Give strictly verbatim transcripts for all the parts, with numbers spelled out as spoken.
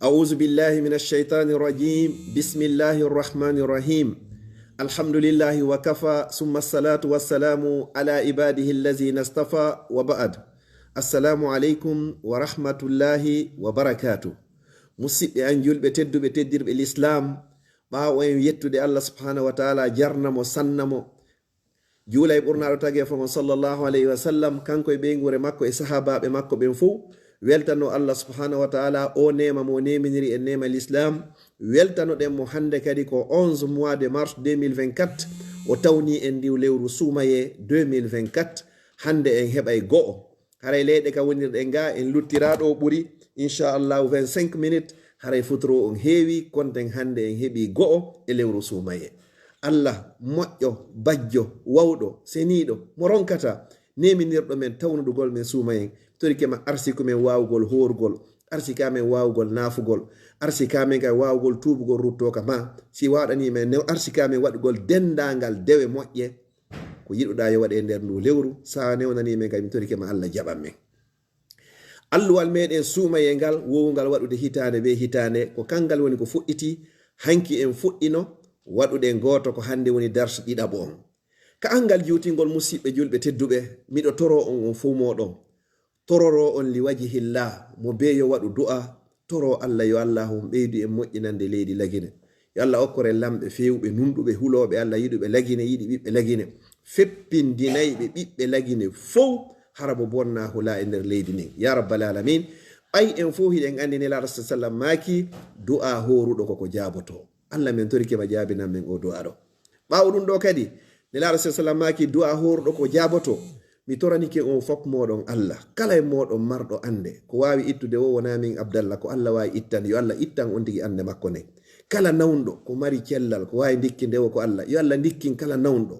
أعوذ بالله من الشيطان الرجيم. بسم الله الرحمن الرحيم. الحمد لله وكفى، ثم الصلاة والسلام على عباده الذين اصطفى، وبعد. السلام عليكم ورحمة الله وبركاته. Musidɓe an julɓe tedduɓe, teddirɓe l'islam, ɓaawo en yettude Allah subhanahu wa ta'ala, jarna mo, sanna mo, juula e ɓurnaaɗo tageefo ngon sallallahu alayhi wa sallam, kanko e ɓeynguure makko e sahaabaaɓe makko ɓen fow, weltano Allah subhanahu wa ta'ala o neema mo neeminiri en neema l'islam. Weltanoɗen mo hannde kadi ko onze mois de mars deux mille vingt-quatre, o tawni en ndiw lewru suumayee deux mille vingt-quatre. Hannde en heɓay go'o. Haray leyɗe ka wonirɗen ga, en luttiraa ɗo ɓuri, inchallahu, vingt-cinq minutes. Haray futuro on heewi, konten hannde en heɓi go'o e lewru suumayee. Allah moƴƴo, bajjo, wawɗo, seniiɗo, mo ronkata, neeminirɗo men tawnuɗugol men suumayee. Torike ma, arsiku men waawugol hoorugol, arsika men waawugol naafugol, arsika men kay waawugol tuubugol ruttoo ka ma. Si waɗani men new, arsika men waɗugol denndaangal dewe moƴƴe ko yiɗuɗaa yo waɗe e nder ndu lewru. Sa newnani men kay, mi torike ma, Allah jaɓan men. Alluwal meɗen suumayee ngal, wowungal waɗude hitaande be hitaande, ko kangal woni ko fuɗɗiti. Hanki en fuɗɗino waɗuɗen gooto, ko hannde woni darsu ɗiɗaɓo on. Ka angal juutingol, musiɓɓe julɓe tedduɓe, miɗo toro on, on fow mooɗon, tororo on li wajihillah, mo bee yo waɗu du'a, toro Allah yo Allah on ɓeydu en moƴƴinande leydi Lagine. Yo Allah okkor en lamɓe feewɓe, nunɗuɓe, hulooɓe Allah, yiɗuɓe Lagine, yiɗi ɓiɓɓe Lagine, feppindinayɓe ɓiɓɓe Lagine fow, hara mo bonna hula e nder leydi ndin, ya rabbal alamin. Ɓay en fow hiɗen anndi Nelaaɗo sa sallam maaki, du'a hooruɗo koko jaabotoo. Allah, men torike ma, jaabinan men o du'a ɗo. Ɓaawo ɗum ɗo kadi, Nelaaɗo sa sallam maaki, du'a hooruɗo ko jaaboto. Mi toranike on fop mooɗon Allah, kala e mooɗon marɗo annde, ko waawi ittude o wonaa min Abdallah, ko Allah waawi ittande, yo Allah ittan on tigi annde makko nden. Kala nawnɗo ko mari cellal, ko waawi ndikkinde o ko Allah, yo Allah ndikkin kala nawnɗo.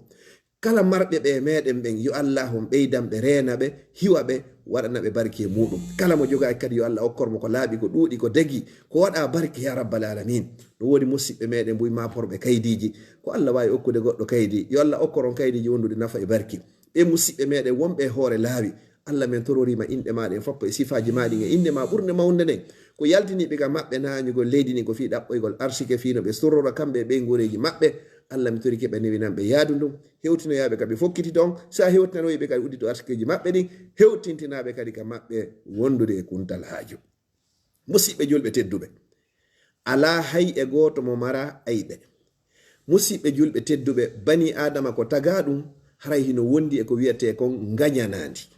Kala marɓe ɓe meɗen ɓen, yo Allah on ɓeydan ɓe, reena ɓe, hiwa ɓe, waɗana ɓe barki e muɗum. Kala mo jogaaki kadi, yo Allah okkor mo ko laaɓi, ko ɗuuɗi, ko dagi, ko waɗa barki, ya rabbal alamin. No woodi musiɓɓe meɗen buy ma porɓe kaydiiji, ko Allah waawi okkude goɗɗo kaydi, yo Allah okkor on kaydiiji wondude nafa e barki. Ɓe musiɓɓe meɗen wonɓe e hoore laawi, Allah, men tororiima inɗe ma ɗen foppo e sifaaji ma ɗin e innde ma ɓurnde mawnde nden. Ko yaltiniiɓe ka maɓɓe nañugol leydi ndin ko fii ɗaɓɓoygol arsike, fii no ɓe sorrora kamɓe e ɓeynguureeji maɓɓe. Allah, mi torike ɓe, newinan ɓe yaadu ndun. Hewtinoyaaɓe ka ɓe fokkiti ton. Sa hewtinoyi ɓe kadi uddito arsikeeji maɓɓe ɗin. Hewtintinaaɓe kadi ka maɓɓe wondude e kuntal haaju. Musiɓɓe julɓe tedduɓe, alaa hay e gooto mo mara ayɓe. Musiɓɓe julɓe tedduɓe, bani Aadama ko tagaa ɗum, haray hino wondi e ko wiyetee kon ngañanaandi.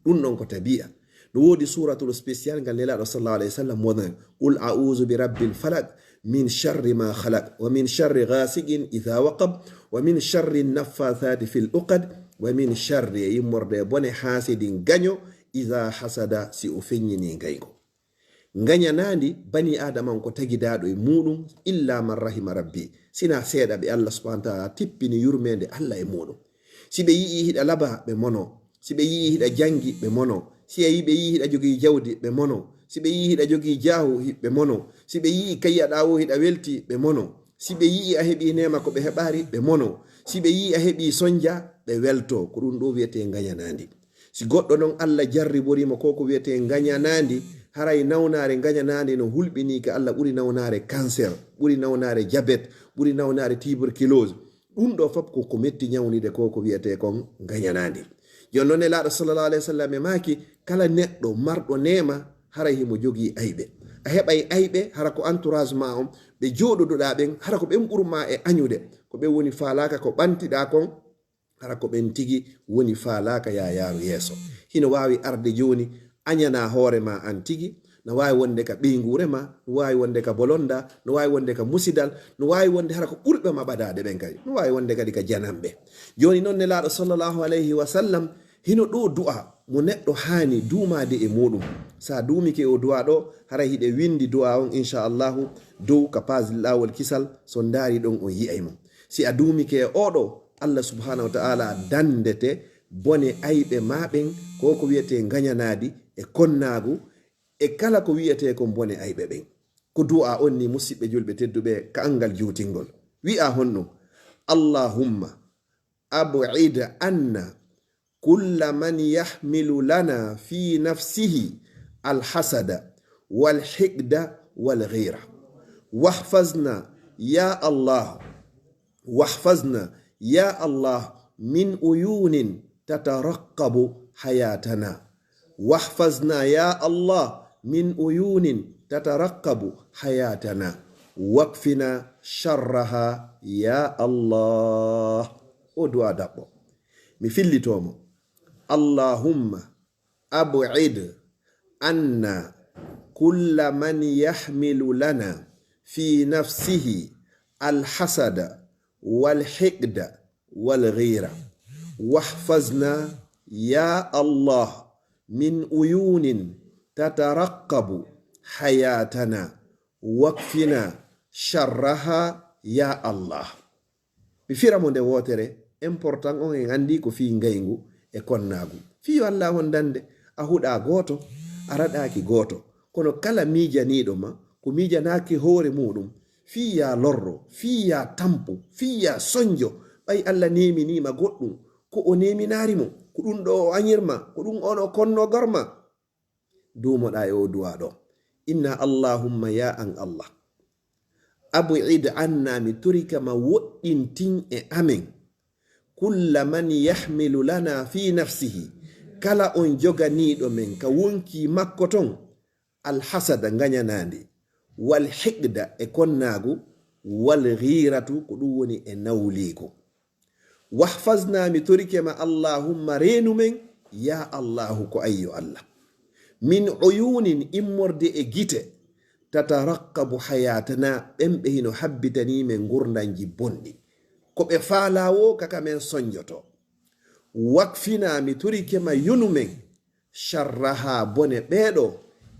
Ɗum non ko tabi'a. No woodi suuratul spécial ngal Nelaaɗo sallallahu alayhi wa sallam wonani: "Qul a'uuzu bi rabbil falaq, min sharri ma khalaq, wa min sharri ghasiqin idha waqab, wa min sharri naffaasaati fil uqad, wa min sharri", e immorde e bone, "haasidin", gaño, "idha hasada", si o feññinii ngaygo. Ngañanaandi bani Aadama on ko tagidaaɗo e muuɗum, "illa man rahima rabbi", sinaa seeɗa ɓe Allah subhanahu wa ta'ala tippini yurmeende Allah e muuɗum. Si ɓe yi'ii hiɗa laba, ɓe mono. Si ɓe yi'ii hiɗa janngi, ɓe mono. Si a yi-, ɓe yi'ii hiɗa jogii jawdi, ɓe mono. Si ɓe yi'ii hiɗa jogii jaahu, hi-, ɓe mono. Si ɓe yi'ii ka yi'aɗaa woo hiɗa welti, ɓe mono. Si ɓe yi'ii a heɓii neema ko ɓe heɓaari, ɓe mono. Si ɓe yi'ii a heɓii sonja, ɓe welto. Ko ɗum ɗoo wiyetee ngañanaandi. Si goɗɗo non Allah jarriborii mo ko ko wiyetee ngañanaandi, haray nawnaare ngañanaandi no hulɓinii ka Allah, ɓuri nawnaare cancer, ɓuri nawnaare diabète, ɓuri nawnaare tuberculose. Ɗum ɗoo fop ko ko metti ñawnide ko ko wiyetee kon ngañanaandi. Jooni non Nelaaɗo sallallahu alayhi wa sallam e maaki, kala neɗɗo marɗo neema, haray himo jogii ayɓe. A heɓay ayɓe, hara ko entourage ma on, ɓe jooɗoduɗaa ɓen, hara ko ɓen ɓurmaa e añude. Ko ɓen woni faalaaka ko ɓantiɗaa kon, hara ko ɓen tigi woni faalaaka yaayaaru yeeso. Hino waawi arde jooni, añanaa hoore ma an tigi, no waawi wonde ka ɓeynguure ma, no waawi wonde ka bolonda, no waawi wonde ka musidal, no waawi wonde hara ko ɓurɓe ma ɓadaade ɓen kadi, no waawi wonde kadi ka jananɓe. Jooni non Nelaaɗo sallallahu alayhi wa sallam, hino ɗoo du'a mo neɗɗo haani duumaade e muuɗum. Sa duumike o du'a ɗoo, haray hiɗe winndi du'a on, insha Allahu, dow ka page Laawol Kisal, so ndaari ɗon on yi'ay mo. Si a duumike e oo ɗoo, Allah subhanahu wa ta'ala dandete bone ayɓe ma ɓen, ko ko wiyetee ngañanaandi e konnaagu, e kala ko wiyetee kon bone ayɓe ɓen. Ko du'a on ni, musiɓɓe julɓe tedduɓe, ka angal juutingol. Wi'a honno: "Allahumma ab'id anna kulla man yahmilu lana fi nafsihi al-hasada wal hiqda والغيرة. واحفظنا يا الله، واحفظنا يا الله من عيون تترقب حياتنا. واحفظنا يا الله من عيون تترقب حياتنا. واكفنا شرها يا الله. O du'a daɓɓo. Mi fillitoo mo. اللهم أبعد عنا كل من يحمل لنا في نفسه الحسد والحقد والغيرة. واحفظنا يا الله من عيون تترقب حياتنا، واكفنا شرها يا الله. Mi fira mo nde wootere, important on en anndi ko fii ngayngu e konnaagu. Fii yo Alla hondande, a huɗaa gooto, a raɗaaki gooto. Kono kala miijaniiɗo ma, ko miijanaaki hoore muuɗum, fii yaa lorro, fii yaa tampu, fii yaa sonjo, ɓay Alla neeminii ma goɗɗum, ko o neeminaari mo, ko ɗum ɗo o añir ma, ko ɗum on o konnogor ma. Duumoɗaa e o du'a ɗo. Inna Allahumma ya an Allah. Ab'id anna, mi torike ma woɗɗintin e amen. Kulla man yahmilu lana fi nafsihi. Kala on joganiiɗo men ka wonkii makko ton. Alhasada ngañanaandi. Wal hiqda e konnaagu. Wal ghiratu ko ɗum woni e nawliigu. Wahfazna, mi torike ma, Allahumma, reenu men, ya Allahu, ko ayyo Allah. Min uyunin, immorde e gite, tatarakkabu hayatana, ɓen ɓe hino habbitanii men ngurndanji bonɗi. Ko ɓe faalaa wo, kaka men sonjoto. Wakfina, mi torike ma, yonu men, sharraha, bone ɓeeɗo,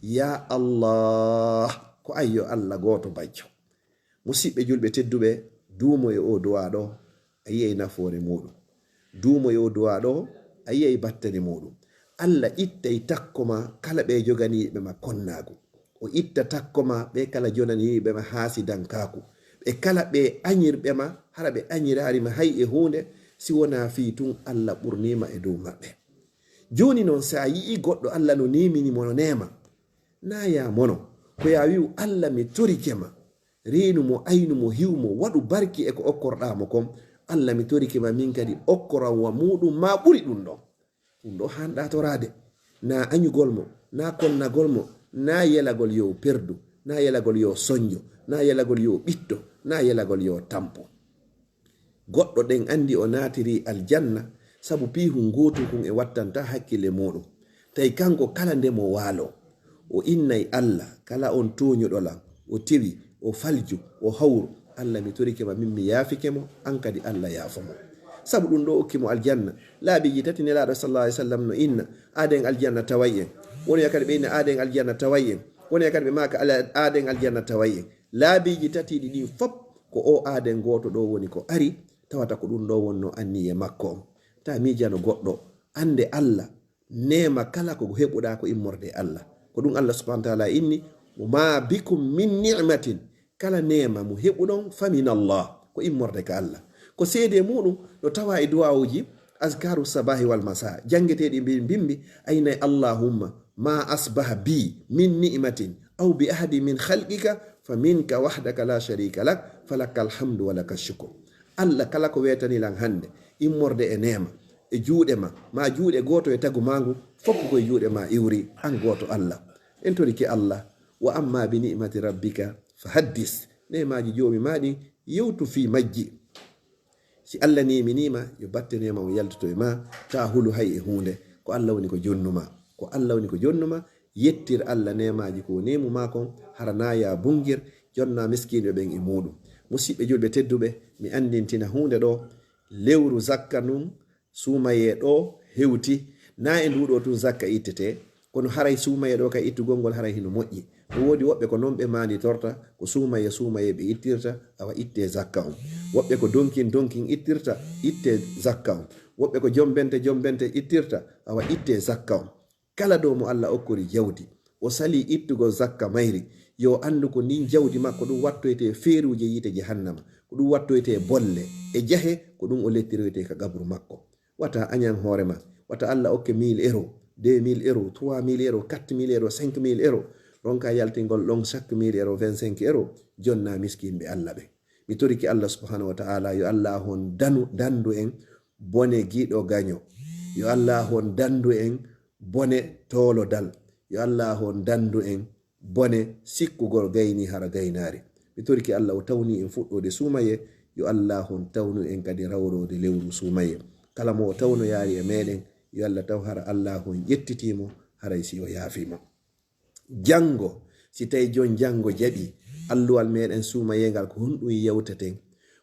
ya Allah, ko ayyo Allah gooto bajjo. Musiɓɓe julɓe tedduɓe, duumo e o du'a ɗo, a yi'ay nafoore muuɗum. Duumo e o du'a ɗo, a yi'ay battane muuɗum. Allah ittay takko ma kala ɓe joganiiɓe ma konnaagu. O itta takko ma ɓe kala jonaniiɓe ma haasidankaaku. Ɓe kala ɓe añirɓe ma, hara ɓe añiraari ma hay e huunde, si wonaa fii tun Allah ɓurnii ma e dow maɓɓe. Jooni non, si a yi'ii goɗɗo Allah no neemini mo no neema, naa yaa mono, ko yaa wi'u, Allah, mi torike ma, reenu mo, aynu mo, hiw mo, waɗu barki e ko okkorɗaa mo kon. Allah, mi torike ma, min kadi okkoran wa muuɗum maa ɓuri ɗum ɗon. Ɗum ɗo haanɗaa toraade. Naa añugol mo, naa konnagol mo, naa yelagol yo o perdu, naa yelagol yo o sonjo, naa yelagol yo o ɓitto, naa yelagol yo o tampo. Goɗɗo ɗen anndi o naatirii aljanna sabu piihun gootun kun e wattantaa hakkille muuɗum. Tawi kanko kala nde mo waaloo, o innay Allah, kala on tooñuɗo lan, o tiwi, o falju, o hawru, Allah, mi torike ma, min mi yaafike mo, an kadi Allah yaafo mo. Sabu ɗum ɗo okki mo aljanna. Laabiiji tati Nelaaɗo sallallahu alaihi wasallam no inna, aaden aljanna taway en. Wonoya kadi ɓe inna, aaden aljanna taway en. Wonoya kadi ɓe maaka, ala-, aaden aljanna taway en. Laabiiji tatiiɗi ɗin fop, ko o aaden gooto ɗo woni ko ari, tawata ko ɗum ɗo wonno anniye makko on. Ta miijano goɗɗo, annde Allah, neema kala ko heɓuɗaa ko immorde e Allah. Ko ɗum Allah subhanahu wa ta'ala inni, "Wa ma bikum min ni'matin," kala neema mo heɓuɗon, fa min Allah, ko immorde ka Allah. Ko seede muɗum no tawa e du'aawuji, azkaru sabahi wal masa, janngeteeɗi mbi-, mbimbi, ayna e allahumma, "Ma asbaha bi min ni'matin aw bi ahadin min khalqika fa minka wahdaka la sharika lak, falakal hamdu wa lakash shukr." Allah, kala ko weetani lan hannde, immorde e neema, e juuɗe ma, ma juuɗe gooto e tagu maa ngu, fof ko e juuɗe ma iwri, an gooto Allah. En torike Allah, "Wa amma bi ni'mati rabbika fa haddis." Neemaaji Joomi ma ɗin, yewtu fii majji. Si Allah neeminii ma, yo batte neema on yaltoto e ma, taa hulu hay e huunde. Ko Allah woni ko jonnu ma. Ko Allah woni ko jonnu ma, yettir Allah neemaaji ko o neemu ma kon, hara naa yaa bungir, jonna miskiinɓe ɓen e muuɗum. Musiɓɓe julɓe tedduɓe, mi anndintina huunde ɗo, lewru zakka ndun, suumayee ɗo hewti, naa e nduu ɗoo tun zakka ittetee, kono haray suumayee ɗoo ka ittugol ngol haray hino moƴƴi. No woodi woɓɓe ko non ɓe maanditorta, ko suumayee suumayee ɓe ittirta, awa ittee zakka on. Woɓɓe ko donkin donkin ittirta, ittee zakka on. Woɓɓe ko jombente jombente ittirta, awa ittee zakka on. Kala dow mo Allah okkori jawdi, o salii ittugol zakka mayri, yo anndu ko ndin jawdi makko ɗum wattoytee feeruuje yiite jahannama, ko ɗum wattoytee bolle e jahe, ko ɗum o lettiroytee ka qabru makko. Wata añan hoore ma. Wata Allah okke mille euros, deux mille euros, trois mille euros, quatre mille euros, cinq mille euros. ronka yaltingol ɗon chaque mille euro, vingt-cinq euro, jonna miskinɓe Allah ɓe. Mi toriki Allah subhanahu wa ta'ala, yo Allah on danu, dandu en bone giɗo gaño. Yo Allah on dandu en bone toolodal. Yo Allah on dandu en bone sikkugol gayni hara gaynaari. Mi toriki Allah o tawni en fuɗɗoode suumaye, yo Allah on tawnu en kadi rawroode lewru suumaye. Kala mo o tawno yaari e meɗen, yo Allah taw hara Allah on ƴettitimo, haray si o yaafimo. Janngo, si tawi jon janngo jaɓi, alluwal meɗen suumayengal ko honɗum yewteten?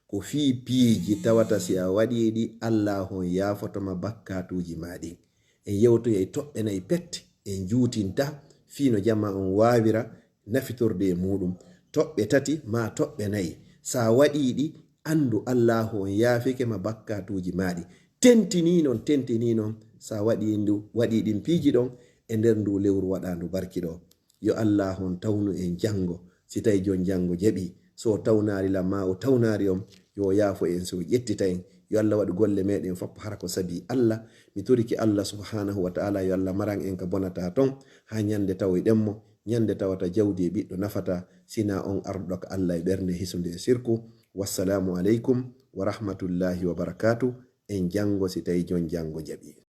Ko fii piiji tawata si a waɗii ɗi, Allah on yaafotoma bakkatuuji ma ɗin. En yewtoyay toɓɓe nayi pet, en juutinta fii no jama on waawira nafitorde e muɗum. Toɓɓe tati maa toɓɓe nayi, sa waɗii ɗi, anndu Allaahu on yaafike ma bakkatuuji maaɗi. Tentinii non, tentinii non, sa waɗii ndu, waɗii ɗin piiji ɗon e nder ndu lewru waɗaandu barki ɗo. Yo Allaahu on tawnu en janngo, si tawi jon janngo jaɓi. So o tawnaari lan maa o tawnaari on, yo o yaafo en, so o ƴettita en. Yo Allah waɗu golle meɗen fof hara ko sabi Allah. Mi toriki Allah subhanahu wa ta'ala, yo Allah maran en ka bonata ton, haa ñande tawoyɗen mo, ñande tawata jawdi e ɓiɗɗo nafata, sina on arduɗo ka Allah e ɓernde hisunde e sirku. Wassalaamu aleykum wa rahmatullahi wa barakaatu. En janngo si tawi jon janngo jaɓi.